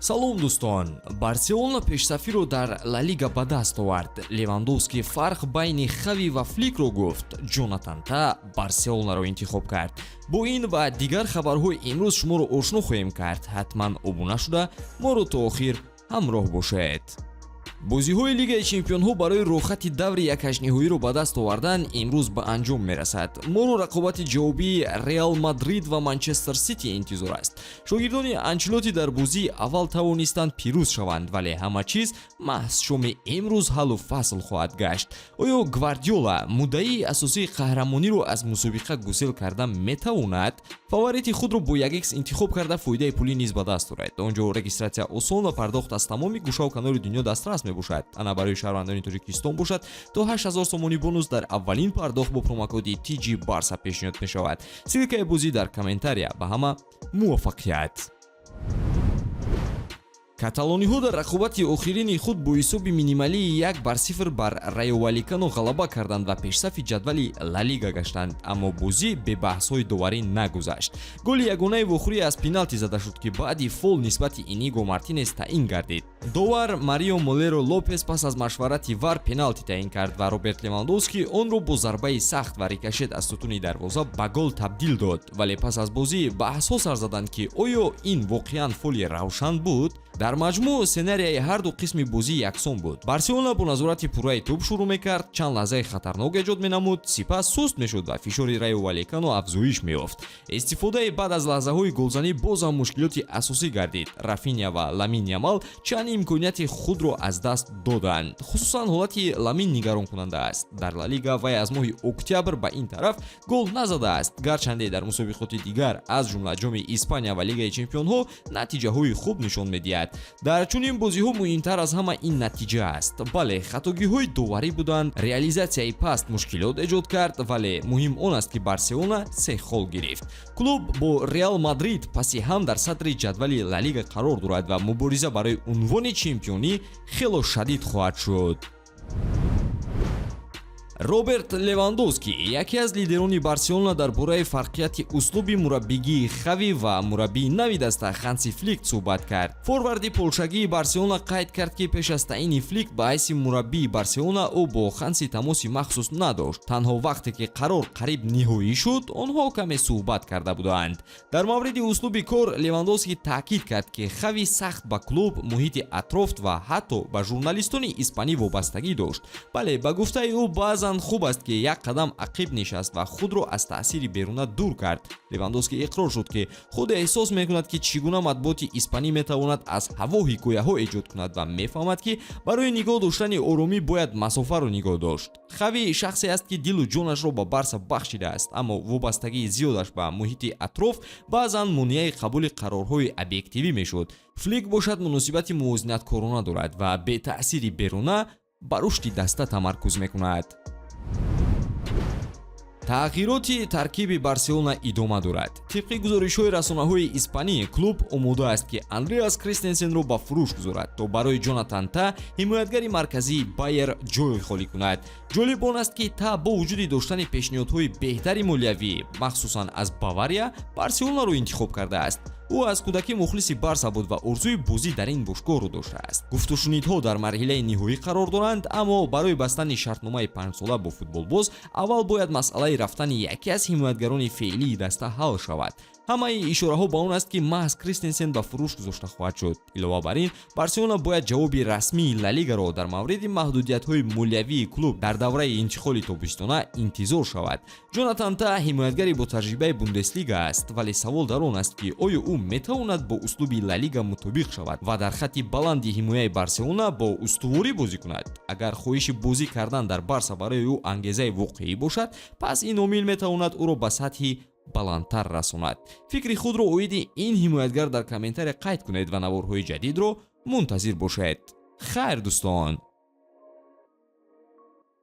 Салом, дӯстон! Барселона пешсафиро дар Ла Лига ба даст овард. Левандовски фарқ байни Хави ва Фликро гуфт. Ҷонатан Та Барселонаро интихоб кард. Бо ин ва дигар хабарҳои имрӯз шуморо ошно хоҳем кард. Ҳатман обуна шуда, моро то охир ҳамроҳ бошед. Бозиҳои Лигаи чемпионҳо барои роҳхати даври якҳаштниҳоиро ба даст овардан имрӯз ба анҷом мерасад. Моро рақобати ҷавобии Реал Мадрид ва Манчестер Сити интизор аст. Шогирдони Анчелоти дар бозии аввал тавонистанд пирӯз шаванд, вале ҳама чиз маҳз шоми имрӯз ҳаллу фасл хоҳад гашт. Оё Гвардиола муддаии асосии қаҳрамониро аз мусобиқа гусел карда метавонад? Фаворити худро бо 1x интихоб карда, фоидаи пулӣ низ ба даст оред. Он ҷо регистрация осон ва пардохт аз тамоми гӯшаву канори дунё дастрас мебошад. Ана, барои шаҳрвандони Тоҷикистон бошад, то 8000 сомонӣ бонус дар аввалин пардохт бо промокоди TG Барса пешниҳод мешавад. Ссылкаи бозӣ дар комментария. Ба ҳама муваффақият! Каталониҳо дар рақобати охирини худ бо ҳисоби минималии 1-0 бар Райо Валикано ғалаба карданд ва пешсафи ҷадвали Ла Лига гаштанд, аммо бозӣ бебаҳсҳои доварӣ нагузашт. Голи ягонаи вохӯрӣ аз пеналти зада шуд, ки баъди фол нисбати Иниго Мартинес таъин гардид. Довар Марио Молеро Лопес пас аз машварати ВАР пеналти таъин кард ва Роберт Левандовски онро бо зарбаи сахт ва рикошет аз сутуни дарвоза ба гол табдил дод. Вале пас аз бозӣ баҳсҳо сар заданд, ки оё ин воқеан фоли равшан буд. Дар маҷмӯъ, сценарияи ҳарду қисми бозӣ яксон буд. Барселона бо назорати пурраи тӯб шурӯъ мекард, чанд лаҳзаи хатарнок эҷод менамуд, сипас суст мешуд ва фишори Райо Валекано афзоиш меёфт. Истифодаи баъд аз лаҳзаҳои голзанӣ боз ҳам мушкилоти асосӣ гардид. Рафиня ва Ламин Ямал чанд имконияти худро аз даст доданд. Хусусан ҳолати Ламин нигаронкунанда аст. Дар Ла Лига вай аз моҳи октябр ба ин тараф гол назадааст, гарчанде дар мусобиқоти дигар, аз ҷумла Ҷоми Испания ва Лигаи чемпионҳо, натиҷаҳои хуб нишон медиҳад. Дар чунин бозиҳо муҳимтар аз ҳама ин натиҷа аст. Бале, хатогиҳои доварӣ буданд, реализатсияи паст мушкилот эҷод кард, вале муҳим он аст, ки Барселона се хол гирифт. Клуб бо Реал Мадрид паси ҳам дар садри ҷадвали Ла Лига қарор дорад ва мубориза барои унвони чемпионӣ хело шадид хоҳад шуд. Роберт Левандовски, яке аз лидерони Барселона, дар бораи фарқияти услуби мураббигии Хави ва мураббии нави даста Ханси Флик суҳбат кард. Форварди полшагии Барселона қайд кард, ки пеш аз таъини Флик ба ҳайси мураббии Барселона ӯ бо Ханси тамоси махсус надошт. Танҳо вақте ки қарор қариб ниҳоӣ шуд, онҳо каме суҳбат карда буданд. Дар мавриди услуби кор Левандовски таъкид кард, ки Хави сахт ба клуб, муҳити атроф ва ҳатто ба журналистони испанӣ вобастагӣ дошт. Бале, ба гуфтаи ӯ, баъзан хуб аст, ки як қадам ақиб нишаст ва худро аз таъсири беруна дур кард. Левандовски иқрор шуд, ки худ эҳсос мекунад, ки чӣ гуна матбуоти испанӣ метавонад аз ҳаво ҳикояҳо эҷод кунад, ва мефаҳмад, ки барои нигоҳ доштани оромӣ бояд масофаро нигоҳ дошт. Хави шахсе аст, ки дилу ҷонашро ба Барса бахшидааст, аммо вобастагии зиёдаш ба муҳити атроф баъзан монеаи қабули қарорҳои объективӣ мешуд. Флик бошад, муносибати мувозинаткорона дорад ва бетаъсири беруна ба рушди даста тамаркуз мекунад. Тағйироти таркиби Барселона идома дорад. Тибқи гузоришҳои расонаҳои испанӣ, клуб омода аст, ки Андреас Кристенсенро ба фурӯш гузорад, то барои Ҷонатан Та, ҳимоятгари марказии Байер, ҷой холӣ кунад. Ҷолиб он аст, ки Та бо вуҷуди доштани пешниҳодҳои беҳтари молиявӣ, махсусан аз Бавария, Барселонаро интихоб кардааст. Ӯ аз кӯдакӣ мухлиси Барса буд ва орзуи бозӣ дар ин бошгоҳро доштааст. Гуфтушунидҳо дар марҳилаи ниҳоӣ қарор доранд, аммо барои бастани шартномаи панҷсола бо футболбоз аввал бояд масъалаи рафтани яке аз ҳимоятгарони феълии даста ҳал шавад. Ҳамаи ишораҳо ба он аст, ки маҳз Кристенсен ба фурӯш гузошта хоҳад шуд. Илова бар ин, Барселона бояд ҷавоби расмии Ла Лигаро дар мавриди маҳдудиятҳои молиявии клуб дар давраи интиқоли тобистона интизор шавад. Ҷонатан Та ҳимоятгари бо таҷрибаи Бундеслига аст, вале савол дар он аст, ки оё ӯ метавонад бо услуби Ла Лига мутобиқ шавад ва дар хатти баланди ҳимояи Барселона бо устуворӣ бозӣ кунад. Агар хоҳиши бозӣ кардан дар Барса барои ӯ ангезаи воқеӣ бошад, пас ин омил метавонад ӯро ба сатҳи баландтар расонад. Фикри худро оиди ин ҳимоятгар дар комментария қайд кунед ва наворҳои ҷадидро мунтазир бошед. Хайр, дӯстон.